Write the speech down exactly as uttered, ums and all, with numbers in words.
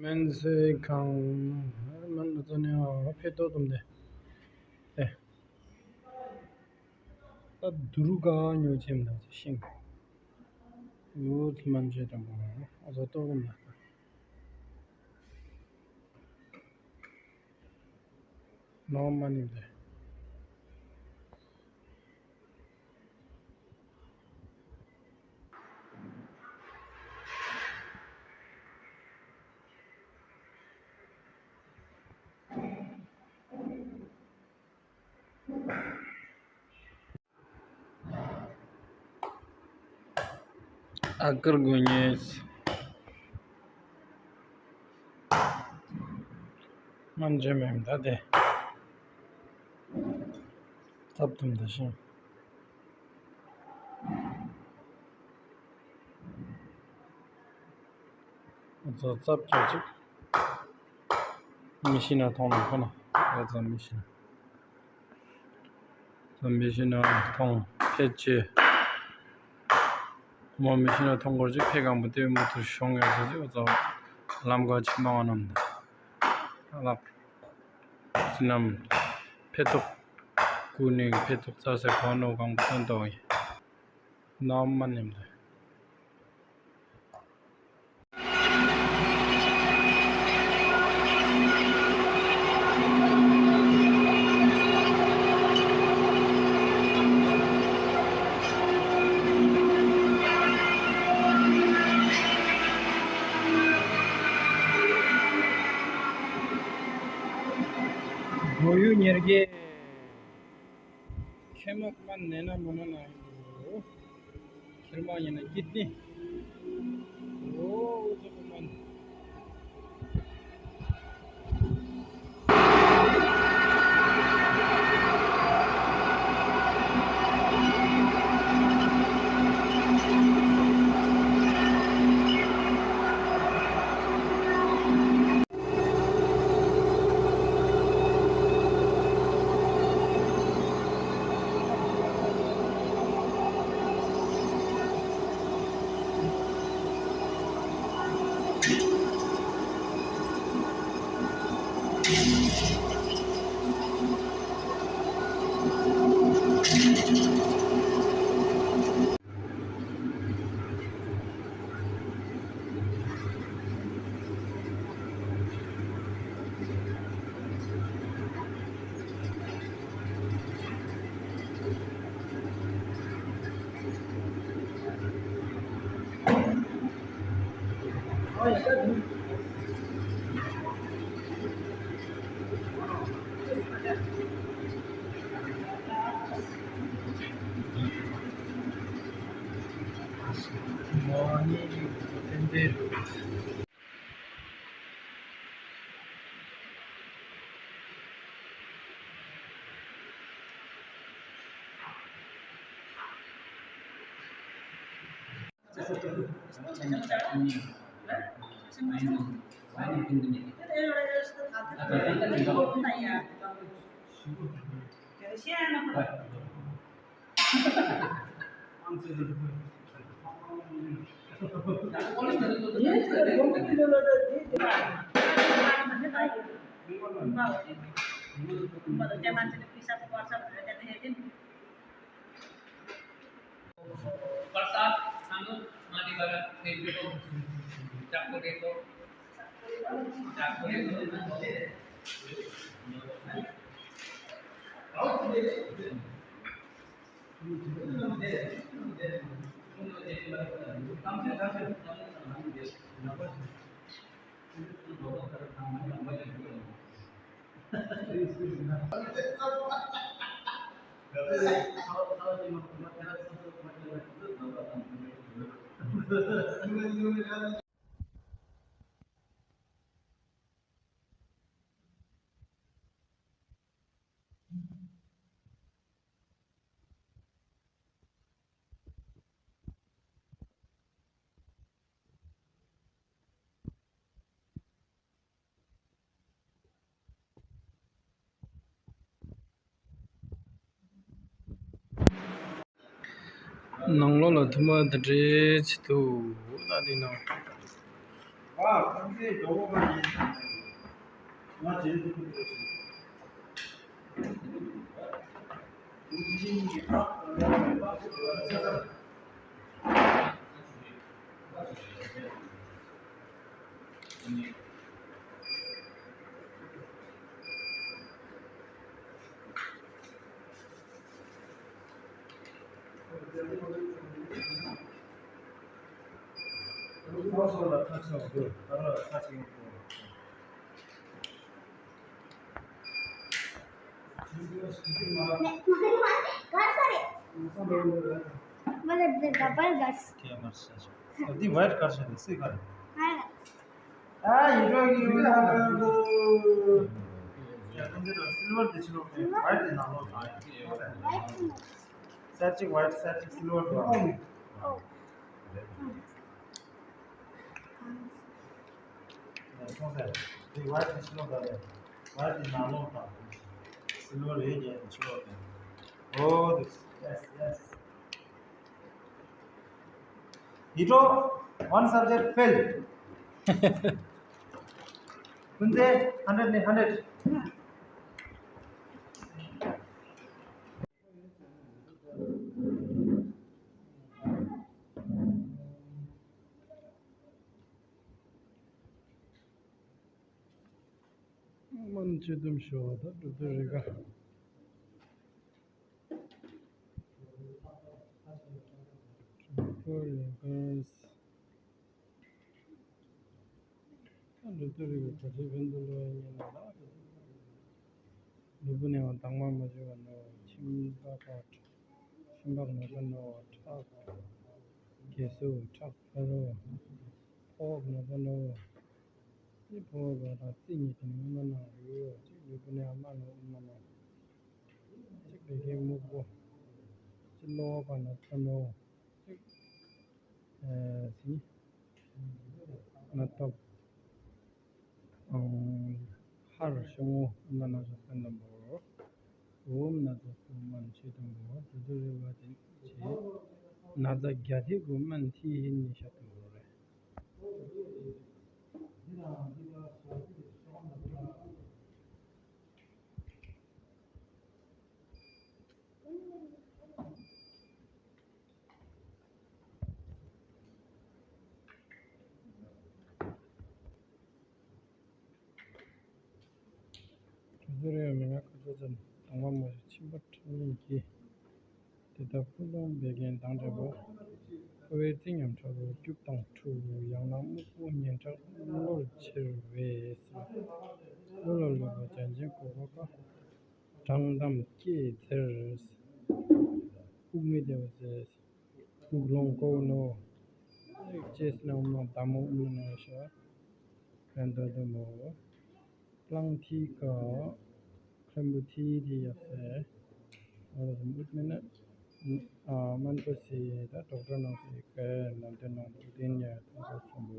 སྨན་རྩིས་ཁང་། སྨན་རྩིས་ནས་ཕེ་ཏོག་དུམ་དེ། ཨེ། ད་དུ་རུ་ག་ཉོ་ཆེམ་ད་ཤིང་། ཡོད་སྨན་ཆེ་དང་པོ། ཨ་ཟོ་ཏོག་དུམ་ད། ནོར་མ་ནི་དེ། ཨ་ཀར་དགོས་ངེས། སྨན་ཆེན་མེད་ད་དེ། ཙབ་དུམ་ད་ཤིང་། ཙབ་ཙབ་ཅོག་ཅིག་མི་ཤི་ན་ཐོང་ལ་ཁོ་ན། ཙབ་ཙབ་མི་ཤི་ན། ཙམ་མི་ཤེས་ན་ཐོང་ཕེད་ཆེ། མོ་མི་ཤེས་ན་ཐོང་སྐོར་ཅིག་ཕེད་གང་པོ་དེ་མུ་མཐུད་ཤོང་ཡོད་ཟེར་ཅིག་ཙམ་ལམ་ཁ་ཆེ་མ་བ་རྣམས་དང་། ལགས། སི་ནམ་ཕེད་ཐོག་ཀུ་ནིང་ཕེད་ཐོག་ཙར་སེ་གོ་ནོ་གང་པོ་སྟོན་ཏོ་ཡིན། ནམ་མ་ནེམ་དེ། སྒོ་ཡུ་ཉེར་བརྒྱད། ཁེ་མ་ཀ་མ་ནེ་ན་མོ་ན་ན་ཡིན་འདུག་ཁེར་མ་ཡིན་ན་ཀིད་ནི། འོ་འུ་ཚོ་ཀ་མ། प्रसाद खानु माथि गएर फेरि चाकु रेको, चाकु रेको। ནང་ལོགས་ལ་ཐུམ་པ་འདི་འདྲའི་ཆེ་ཐུབ་ལ་འདི་ནང་། ཨ། ཁོང་ཚོའི་མགྱོགས་པོ་ག་ཡིན། ང་བྱེད་ཐུབ་ཀྱི་རེད་ཟེར། मतलब, डबल गट्स। क्या मर सा? अभी वाइट कर सकते, सही कर। हाँ। ཨ། ཡིད་འཕྲོག་གི་ཡོད་ན་གོ། ཡ། ཁོང་ཚོ་སིལ་ཝར་དེ་ཕྱི་ལོགས་ནས་ཝའིཊ་དེ་ནང་ལོགས་དང་། ཝའིཊ་ནང་། སེར་ཅིག་ཝའིཊ་སེར་ཅིག་སིལ་ཝར་དུ། ཨོ། ཡ། ཁོང་ཚོ་དེ་ཝའིཊ་དེ་ཕྱི་ལོགས་དང་། ཝའིཊ་དེ་ནང་ལོགས་དང་། སིལ་ཝར་རེད་ཀྱི་ཕྱི་ལོགས་དང་། ཨོ་དེ། ཡེ་སི་ཡེ་སི། ཡིད་འཕྲོག one subject fail. ཁོང་ཚོ་ཧན་ཌེཌ་ནས་ཧན་ཌེཌ། སྨན་ཆེད་དུམ་ཞོ་དང་གྲུབ་དོན་རེ་འགའ། གྲུབ་དོན་རེ་འགའ། ད་གྲུབ་དོན་རེ་འགའ་ག་ཚོད་ཕན་ཐོགས་ལོ་ཡིན་ན་ལ། ལུས་པོ་ནས་དྭངས་མ་མ་བྱུང་བ་ནོ། མཆིན་པ་ཁྲག་མཆིན་པ་ནག་པ་ནོ། ཁྲག་གས་སུ་ཁྲག་ཕ་རོ། ཕོག་ནག་པ་ནོ། ཏེ་ཕོ་བ་དང་རྩིབས་གཉིས་ཀྱི་ནང་ན་རུལ་ཡོད་ཅིག་ལུས་པོ་ནས་དམར་ནོ་དམར་ནོ། ཅིག་ལས་ཀའི་སྨུག་པོ། ཅིག་གློ་བ་ན་ཚ་ནོ། ཅིག་ཨ་སི། ན་ཏོག་ཨང་། ཧར་ཤོང་ངོ་ན་ན་ཞོ་སན་དམ་པོ། འོམ་ན་ཚ་སུ་མན་ཆེ་དམ་པོ་དུ་དུ་རེ་བ་དེ་ཆེ། ན་ཚ་རྒྱ་ཐེ་གུ་མན་ཐི་ཧི་ནི་ཤ་དམ་པོ་རེ། དུས་ཚོད་རེ་མི་ང་ཁ་ཚོ་ཙམ་དང་བ་མ་ཞིག་ཕྱིན་པ་ཁྲག་ཉིད་ཀྱིས། དེ་ལྟར་ཕུ་ལོང་བད་ཀན་དང་འབྲས་བུ། ཕོ་བའི་རྩི་ཉམས་ཁྲག་རུ་སྐྱུག་དང་འཁྲུ། ཡང་ན་སྨུག་པོ་སྙན་ཁྲག་གློར་འཁྱིལ་བས། གློ་ལ་ལུས་པ་བརྒྱ་བྱིན་གོ་བ་ཀ། བྲང་འདམ་སྐྱེས་འཚེར། དབུགས་མི་བདེ་བ་ཟེར། དབུགས་ལོང་ཀོ་ནོ། ཅེས་ནང་མ་དམ་མོ་ཨུ་ན་ཤ། རན་ད་དུ་མོ། གླང་ཐིག་ག་ཁྲེན་པོ་ཐི་དི་ཡ་སེ། ཨོ་ར་སམ་ཨུཏ་མེ་ན། ཨ་མན་པོ་སི་ད་ཌོག་ཊར་ནང་སི་ཀ་ནམ་དེ་ནང་དུ་དེན་ཡ་ཐོང་ཁ་ཆེན་པོ།